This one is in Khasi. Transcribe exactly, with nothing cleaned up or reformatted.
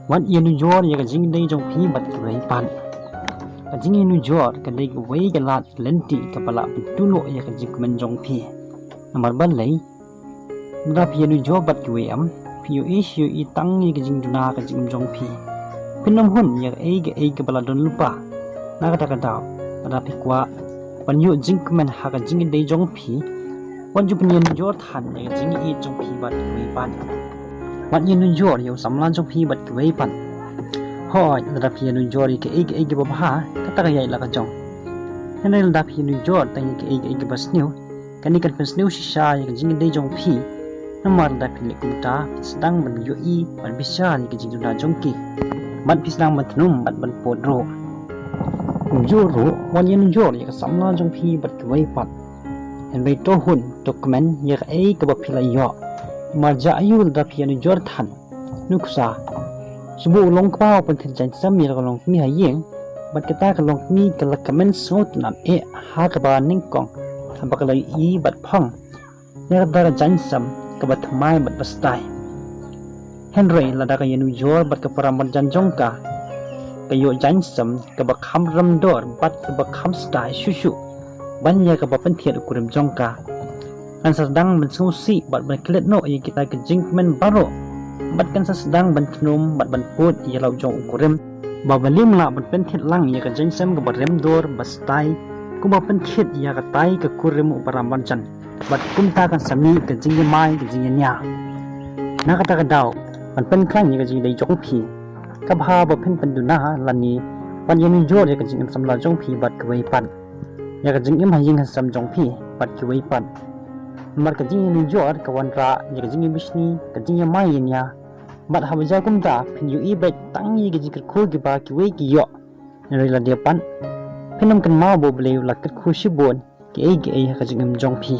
Wat ïanujor ïa ka jingïadei jong phi bad kiwei pat. Ka jingïanujor ka dei kawei ka lad lynti kaba lah pynduh noh ïa ka jingkmen jong phi. Namar balei? Lada phi ïanujor bad kiwei em, phi ïohi shi ïohi tang ïa ka jingduna ka jingim jong phi. Phin ym hun ïa kaei kaei kaba la don lypa. Na kata ka daw, lada phi kwah ban ïoh jingkmen ha ka jingïadei jong phi, wat ju pynïanujor than ïa ka jingïeit jong phi bad kiwei pat. Wat ïanujor ïa u samla jong phi bad kiwei pat. Hooid, lada phi ïanujor ïa kaei kaei kaba bha, kata ka ïaid la ka jong. Hynrei lada phi ïanujor tang ïa kaei kaei kaba sniew, kane kan pynsniew shisha ïa ka jingïadei jong phi. Namar lada phi leh kumta, phi sdang ban ïohi bad bishar ïa ka jingduna jong ki. Bad phi sdang ban thnum bad ban pud ruh. Kumjuh ruh, wat ïanujor ïa ka samla jong phi bad kiwei pat. Hynrei to hun, to kmen ïa kaei kaba phi la ïoh. Namar jia aïu lada phi ïanujor than. Nuksa. Shu buh u longkpa u pynthied jaiñsem ïa la ka longkmie ha ïing. Bad kata ka longkmie ka la kmen sngewtynnad eh ha kaba nyngkong. Haba ka la ïohi bad phong ïa kata ka jaiñsem kaba thymmai bad ba stai. Hynrei lada ka ïanujor bad ka paramarjan jong ka, ka ïoh jaiñsem kaba kham rem dor bad kaba kham stai shuh shuh ban ïa kaba pynthied u kurim jong ka. Kan sa sdang ban sngewsih bad ban klet noh ïa kita ki jingkmen baroh. Bad kan sa sdang ban thnum bad ban pud ïa la u jong u kurim. Ba balei ym lah ban pynthied lang ïa ka jaiñsem kaba rem dor ba stai, kumba pynthied ïa katai ka kurim u paramarjan. Bad kumta kan sa mih ka jingïamai ka jingïania. Na kata ka daw, ban pynkhlaiñ ïa ka jingïadei jong phi, ka bha ba phin pynduna lane ban ïanujor ïa ka jingim samla jong phi bad kiwei pat. Ïa ka jingim ha ïing ha sem jong phi bad kiwei pat. Namar ka jingïanujor ka wanrah ïa ka jingïabishni, ka jingïamai ïania. Bad haba jia kumta phin ïohi beit tang ïa ki jingkyrkhu kiba kiwei ki ïoh. Hynrei lade pat phin ym kynmaw ba U Blei u la kyrkhu shibun kiei kiei ha ka jingim jong phi.